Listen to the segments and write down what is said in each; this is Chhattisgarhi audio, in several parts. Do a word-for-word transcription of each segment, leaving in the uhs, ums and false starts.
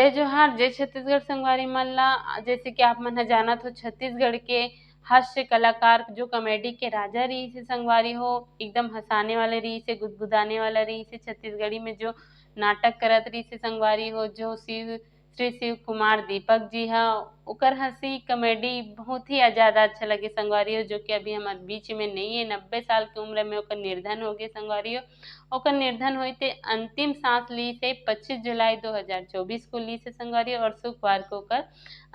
जोहार, जय छत्तीसगढ़ संगवारी मन ला। जैसे कि आप मन ह जानत हो, छत्तीसगढ़ के हास्य कलाकार जो कॉमेडी के राजा रहिस हे संगवारी हो, एकदम हंसाने वाले रहिस हे, गुदगुदाने वाला रहिस हे। छत्तीसगढ़ी में जो नाटक करत रहिस हे संगवारी हो, जो शिव, श्री शिव कुमार दीपक जी ह, ओकर हंसी कॉमेडी बहुत ही ज्यादा अच्छा लगे संगवारी हो, जो कि अभी हमर बीच में नहीं है। नब्बे साल के उम्र में ओकर निर्धन हो गए संगवारी हो। ओकर निर्धन होइस ते अंतिम सांस लीस हे पच्चीस जुलाई दो हज़ार चौबीस को लीस हे संगवारी हो, और शुक्रवार को ओकर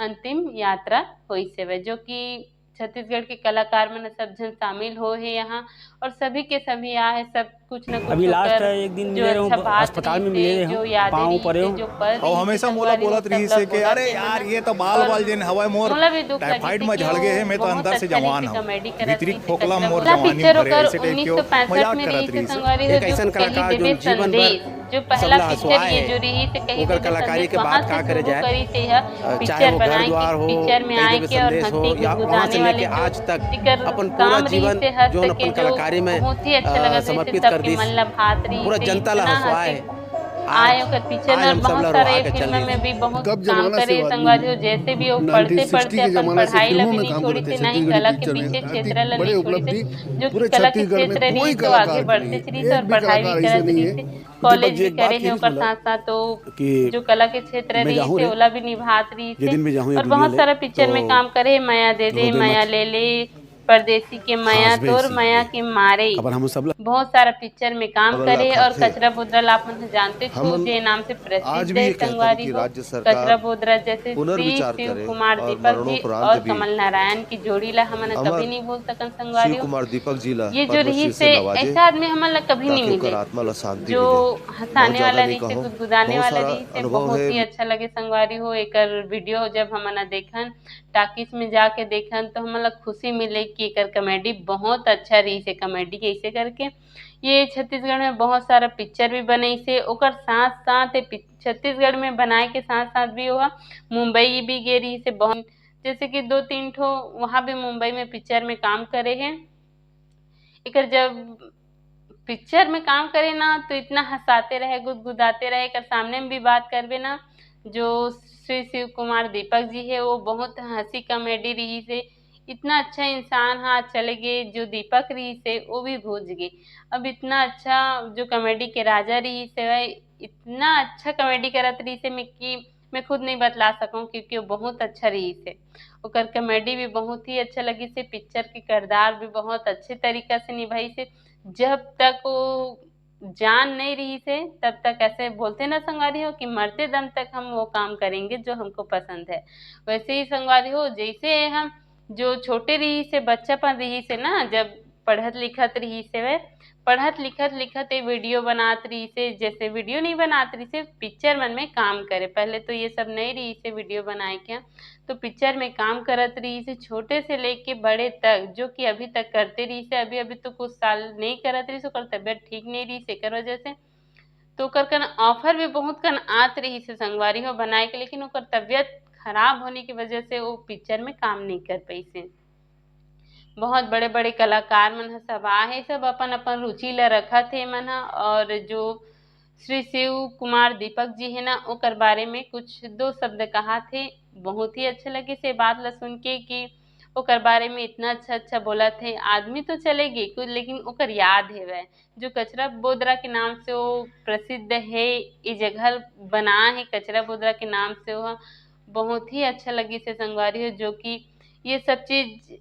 अंतिम यात्रा होइस हवय, जो कि छत्तीसगढ़ के कलाकार मन सब झन शामिल हो हे यहाँ, और सभी के सभी आ हे, सब कुछ न कुछ अभी लास्ट ओकर है, एक दिन जो मिले रहूं, अच्छा बात अस्पताल में रहिस हे, मिले रहूं, जो यादें पाँव रहिस परे हे, हूं। जो पल और रहिस हे हमेशा मोला संगवारी हो, बोलत सब रहिस हे ला कि, "अरे यार, ये तो बाल वाल जेन हवय मोर, मोला भी दुख टाइफाइड लगिस में कि झड़ गए हे, मैं तो बहुत अंदर से अच्छा रहिस जवान हे हूं, कॉमेडी करत भीतरी रहिस हे, खोखला कचरा मोर बोला। जवानी पिक्चर भरे, ओकर ऐसे टाइप के हो, उन्नीस सौ पैंसठ मजाक में करत रहिस हे रहिस हे।" संगवारी हो, एक जो अइसन कलाकार कहीं जोन दे जीवन भर संदेश, जो पहला सबला पिक्चर हंसवाए ये हे, जो रहिस हे, कहीं ओकर दे कलाकारी संदेश, के बात वहां का से करे शुरू जाए, करिस हे, अ, चाहे पिक्चर वो घर बनाए द्वार के, हो, पिक्चर में कहीं आए देवे के और संदेश हंसी हो, या वहां से गुदगुदाने लेके वाले आज तक एकर अपन पूरा काम जीवन रहिस हे, हंस जोन के अपन जो कलाकारी में, बहुत ही अच्छा अ, लगत हे, समर्पित कर सबके दिस। मन ला भात रहिस पूरा हे, जनता ला इतना हंसवाए। हंसी आज, आए ओकर पिक्चर आज में हम बहुत सबला सारे रोहा के चल फिल्म दिस। में भी बहुत कब काम जमाना से करे हे वो आदमी संगवारी हो, जैसे भी हो, पढ़ते नाइनटीन सिक्सटी पढ़ते के अपन जमाना से पढ़ाई ला फिल्मों भी में नहीं काम छोड़िस करते हे, ना ही छत्तीसगढ़ कला के पिक्चर में पीछे क्षेत्र ला नहीं छोड़िस हे, जो कि कला के क्षेत्र रहिस हे तो आगे बढ़ते रहिस हे और पढ़ाई भी करत रहिस हे। कॉलेज भी करे हे, ओकर साथ साथ वो जो कला के क्षेत्र रहिस हे ओला भी निभात रहिस हे। और बहुत सारा पिक्चर में काम करे हे, मया दे दे, मया ले ले, परदेसी के मया, तोर मया के मारे, बहुत सारा पिक्चर में काम करे हे। और कचरा बोदरा ला आप मन जानते हो, जे नाम से प्रसिद्ध हे संगवारी हो, कचरा बोदरा जैसे श्री शिव कुमार दीपक जी और कमल नारायण की जोड़ी ला हमन कभी नहीं भूल सकन संगवारी हो। ये जो रहिस हे, ऐसा आदमी हमन ला कभी नहीं मिले, जो हंसाने वाला रहिस हे, गुदगुदाने वाला रहिस हे। बहुत ही अच्छा लगे संगवारी हो। एकर वीडियो जब हमन देखन, टाकीज में जाके देखन, तो हमन ला खुशी मिले कि एकर कॉमेडी बहुत अच्छा रहिस हे। कॉमेडी कैसे करके ये छत्तीसगढ़ में बहुत सारा पिक्चर भी बनइस हे, ओकर साथ साथ ये पिक-, छत्तीसगढ़ में बनाए के साथ साथ भी ओहा मुंबई भी गे रहिस हे। बहुत, जैसे कि दो तीन ठो वहाँ भी मुंबई में पिक्चर में काम करे हे। एकर जब पिक्चर में काम करे ना, तो इतना हंसाते रहे, गुदगुदाते रहे। एकर सामने में भी बात करबे ना, जो श्री शिव कुमार दीपक जी हे, वो बहुत हंसी कॉमेडी रहिस हे। इतना अच्छा इंसान हा चले गे, जो दीपक रहिस हे, वो भी भूज गे। अब इतना अच्छा जो कॉमेडी के राजा रहिस हे, इतना अच्छा कॉमेडी करत रहिस हे, मैं कि मैं खुद नहीं बतला सकूं, क्योंकि वो बहुत अच्छा रहिस हे। ओकर कॉमेडी भी बहुत ही अच्छा लगिस हे, पिक्चर के किरदार भी बहुत अच्छे तरीका से निभाइस हे। जब तक वो जान नहीं रहिस हे, तब तक, ऐसे बोलते ना संगवारी हो कि मरते दम तक हम वो काम करेंगे जो हमको पसंद है। वैसे ही संगवारी हो, जैसे हम जो छोटे रहिस हे, बच्चापन रहिस हे ना, जब पढ़त लिखत रहिस हे, वह पढ़त लिखत लिखत ये वीडियो बनात रहिस हे, जैसे वीडियो नहीं बनात रहिस हे, पिक्चर मन में काम करे। पहले तो ये सब नहीं रहिस हे वीडियो बनाए के, तो पिक्चर में काम करत रहिस हे छोटे से लेके बड़े तक, जो कि अभी तक करते रहिस हे। अभी अभी तो कुछ साल नहीं करत रहिस, ओकर तबीयत ठीक नहीं रहिस, एकर वजह से तो ओकर कन ऑफर भी बहुत कन आत रहिस हे संगवारी हो बनाए के, लेकिन ओकर तबीयत खराब होने की वजह से वो पिक्चर में काम नहीं कर पाइस हे। बहुत बड़े-बड़े कलाकार मन ह सब आ हे, सब अपन-अपन रुचि ल रखत हे मन ह। और जो श्री शिव कुमार दीपक जी हे ना, ओकर बारे में कुछ दो शब्द कहात हे। बहुत ही अच्छा लगिस हे बात ल सुन के कि ओकर बारे में इतना अच्छा-अच्छा बोलत हे। आदमी तो चले गे कुछ, लेकिन ओकर याद हेवय, जो कचरा बोदरा के नाम से वो प्रसिद्ध हे, ये जगह बना हे कचरा बोदरा के नाम से। वो बहुत ही अच्छा लगिस हे संगवारी हो, जो कि ये सब चीज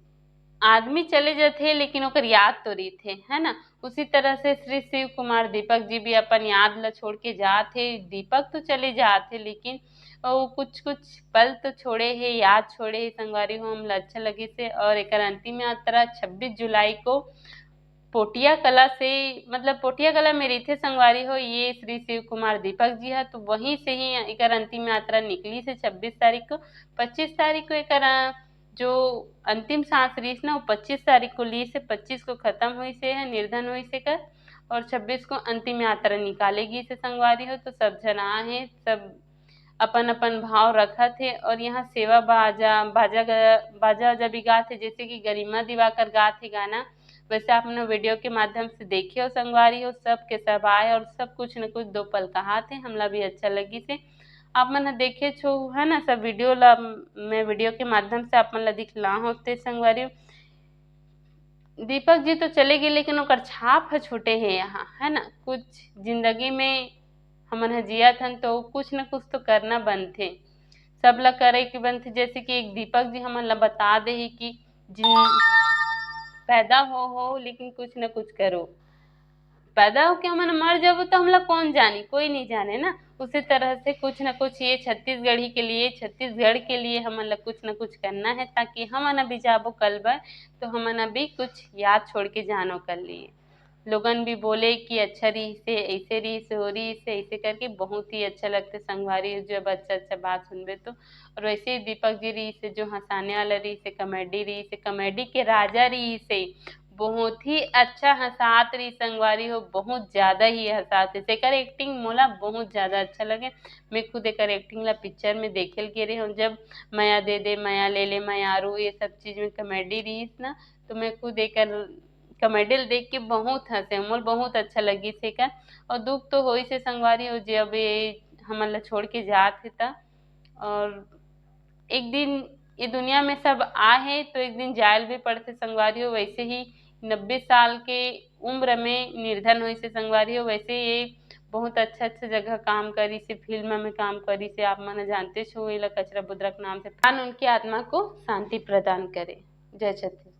आदमी चले जाथे, लेकिन ओकर याद तो रहिथे, है ना? उसी तरह से श्री शिव कुमार दीपक जी भी अपन याद ल छोड़ के जात हे। दीपक तो चले जात हे, लेकिन वो कुछ-कुछ पल तो छोड़े हे, याद छोड़े हे संगवारी हो, हमला अच्छा लगिस हे। और एकर अंतिम यात्रा छब्बीस जुलाई को पोटिया कला से, मतलब पोटिया कला में रहिथे संगवारी हो, ये श्री शिव कुमार दीपक जी ह, तो वहीं से ही एकर अंतिम यात्रा निकलिस हे छब्बीस तारीख को। पच्चीस तारीख को एकर, अ, जो अंतिम सांस रहिस ना, वो पच्चीस तारीख को लीस हे, पच्चीस को खत्म होइस हे, निर्धन होइस हे कर, और छब्बीस को अंतिम यात्रा निकाले गिस हे संगवारी हो। तो सब झन आ हे, सब अपन-अपन भाव रखत हे, और यहाँ सेवा बाजा, बाजा ग-, बाजा वाजा भी गात हे, जैसे कि गरिमा दिवाकर गात हे गाना। वैसे आप मन वीडियो के माध्यम से देखे हो संगवारी हो, सब के सब आए और सब कुछ न कुछ दो पल कहात हे, हमला भी अच्छा लगिस हे। आप मन ह देखे छो, है ना, सब वीडियो ला मैं वीडियो के माध्यम से आप मन ला दिखला होते संगवारी। दीपक जी तो चले गए, लेकिन ओकर छाप ह छूटे हे यहाँ, है ना। कुछ जिंदगी में हमन ह जियत हन तो कुछ न कुछ तो करना बनथे, सब ला करे के बनथे। जैसे कि एक दीपक जी हमन ला बता दे ही कि जिन पैदा हो हो लेकिन कुछ न कुछ करो। पैदा होके हमन मर जाबो तो हमला कौन जानी, कोई नहीं जाने ना। उसी तरह से कुछ न कुछ ये छत्तीसगढ़ी के लिए, छत्तीसगढ़ के लिए हमन ला कुछ न कुछ करना है, ताकि हमन अभी जाबो कल बर तो हमन अभी कुछ याद छोड़ के जानो कर लिए। लोगन भी बोले कि अच्छा रहिसे, ऐसे रहिसे, हो रहिसे, ऐसे करके बहुत ही अच्छा लगथे संगवारी, जब अच्छा अच्छा बात सुनबे तो। और वैसे ही दीपक जी रहिसे, जो हंसाने वाला रहिसे, कॉमेडी रहिसे, कॉमेडी के राजा रहिसे, बहुत ही अच्छा हंसात रहिस संगवारी हो, बहुत ज्यादा ही हंसात रहिस। एकर एक्टिंग मोला बहुत ज्यादा अच्छा लगे। मैं खुद एकर एक्टिंग ला पिक्चर में देखे ल गे रहे हूँ, जब मया दे दे, मया ले ले, मयारू, ये सब चीज में कॉमेडी रहिस ना, तो मैं खुद एकर कॉमेडी ल देख के बहुत हंसे, मोर बहुत अच्छा लगिस एकर। और दुख तो होइस हे संगवारी हो, जे अब ये हमन ला छोड़ के जात हे त। और एक दिन ये दुनिया में सब आहे तो एक दिन जायल भी पड़थे संगवारी हो। वैसे ही नब्बे साल के उम्र में निर्धन होइस हे संगवारी हो। वैसे ये बहुत अच्छा अच्छा जगह काम करिस हे, फिल्म में काम करिस हे, आप मन जानते छो, एला कचरा बुदरा के नाम से। भगवान उनकी आत्मा को शांति प्रदान करे। जय छत्तीसगढ़।